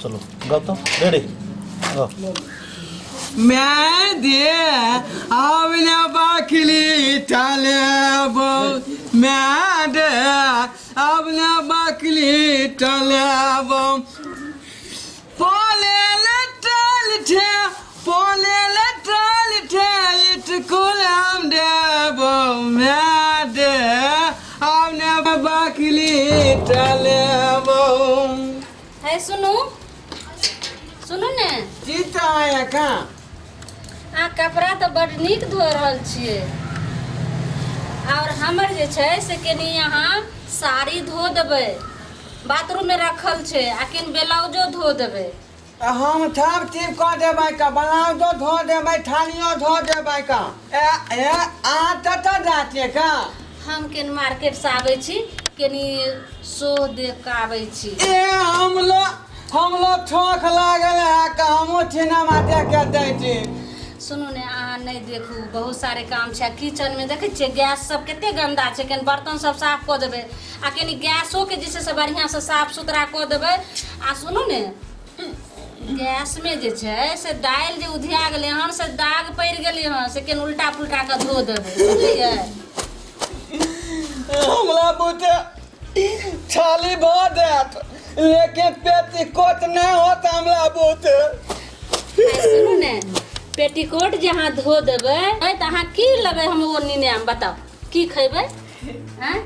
चलू गाउ तऽ रेडी गाउ। मैं दे आवने बाकली टलेबो, मैं दे आवने बाकली टलेबो, पोले लटल ठे, पोले लटल ठे, इटकुल हम देबो, मैं दे आवने बाकली टलेबो। है, सुनू सुनू ने। की चाहे का? अहाँ कपड़ा तऽ बड्ड नीक धो रहल छियै, आओर हमर जे छै से कनि अहाँ साड़ी धो देबै, बाथरूममे रखल छै, आ कनि ब्लाउजो धो देबै। हम सब चीज कऽ देबै का, ब्लाउजो धो देबै, थालियो धो देबै का। ए ए अहाँ कतऽ जाइ छियै का? हम कनि मार्केटसँ आबै छी, कनि शो देख कऽ आबै छी। ए हमलो ठोक लागल है का, हमहूँ सिनेमा देखे जाइ छी। सुनू ने, अहाँ नहि देखू, बहुत सारे काम छै। आ किचनमे देखै छियै गैस सब कते गन्दा छै, कनि बर्तन सब साफ कऽ देबै, आ कनि गैसोके जे छै से बढ़िआँसँ साफ सुथरा कऽ देबै। आ सुनू ने, गैसमे जे छै से दालि जे उधिया गेलै हन से दाग पड़ि गेलै हन, से कनि उल्टा पुल्टा कऽ धो देबै, बुझलियै? हमरा बुते छाली भऽ जायत, लेकिन पेटीकोट नहि होत हमरा बुते। आइ सुनू ने, पेटीकोट जे अहाँ धो देबै तऽ अहाँ की लेबै? हम ओ नीने आम बताउ, की खैबै? आँय?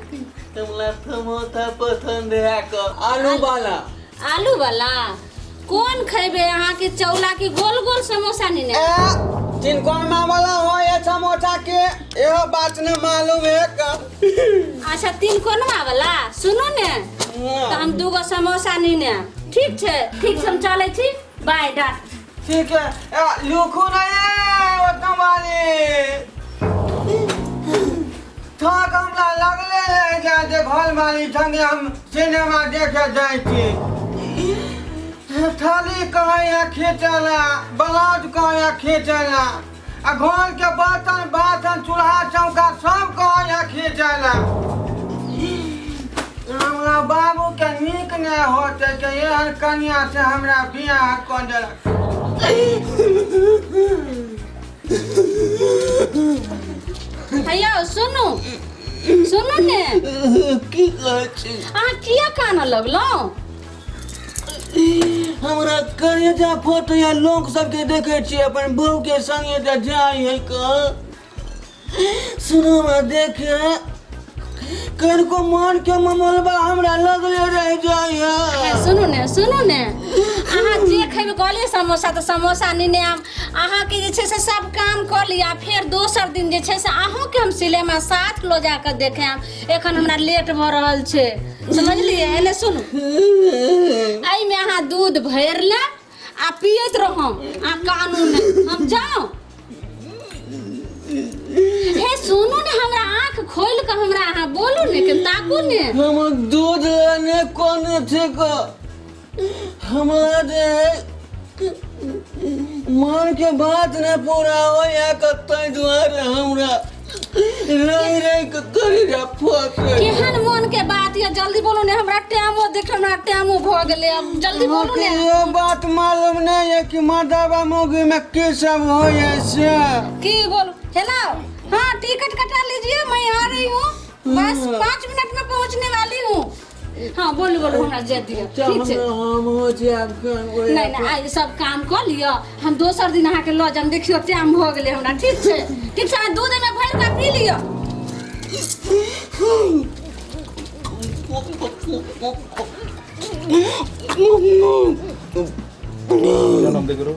हमरा समोसा पसंद है क आलू वाला। आलू वाला कोन खैबै अहाँके, चौला की गोल गोल समोसा नीने? ए तिनकोनमा वाला हो ये समोसा के इहो बात ने मालूम है का। अच्छा, तीन कोनवा वाला। सुनू ने, तऽ हम दूगो समोसा नीने आयब। ठीक छै, ठीक छै, हम चलै छी, बाय डाक। ठीक है। ए, लिखू ना ये ओतना वाली थक हमरा लगले रहि जाय जे घर वाली संगे हम सिनेमा देखे जाइ छी। थाली कहैया खींचला, ब्लाउज कहैया खींचला, आ घर के बर्तन बासन चूल्हा चौका सब कहैया खींचला। हमरा बाबू के नीक नहि होते के एहन कनिया से हमरा बियाह कऽ देलक। हैयौ, सुनू सुनू ने। की कहै छी? अहाँ किया कानऽ लगलहुँ? हमरा करेजा फोटो या लोक सबके देखै छियै अपन बहू के संगे जे जाइ है क सुनो हमरा देखे कनको मन के ममलबा हमरा लगले रह जाइ है। हे, सुनू ने सुनू ने, अहाँ जे खेबै कहलियै समोसा तऽ समोसा नेने आयब। अहाँके जे छै से सब काम कऽ लिअ, फेर दोसर दिन जे छै से अहूँके हम सिनेमा साथ लऽ जा कऽ देखायब। एखन हमरा लेट भऽ रहल छै, समझलियै? एने सुनू, एहिमे अहाँ दूध भरि लेब आ पियैत रहम आ कानू नहि। हम जाउ। हे सुनू ने, हमरा आँख खोलि कऽ हमरा अहाँ बोलू ने, के ताकू ने। हम दूध लेने कोने ठीक हमरा जे मन के बात ने पूरा हो या कतई दुआरे हमरा रहि रहि के करेजा फटे। केहन मन के बात ये? जल्दी बोलू ने, हमरा टाइमो देख, हमरा टाइमो भऽ गेलै, अब जल्दी बोलू ने। ये बात मालूम नहीं है कि मर्दाबा मौगी में की सब हो है से। की बोलू? हेलो, हाँ, टिकट कटा लीजिए, मैं आ रही हूँ, बस 5 मिनट में पहुँचने वाली हूँ। हाँ, बोलू बोलू, हमरा जे दिअ। ठीक छै। हम हो जायब। नहि नहि, आइ सब काम कऽ लिअ, हम दोसर दिन अहाँके लऽ जायब। देखियौ, टाइम भऽ गेलै हमरा। ठीक छै, ठीक छै, अहाँ दूध एहिमे भरि कऽ पी लिअ। नाम दे करो।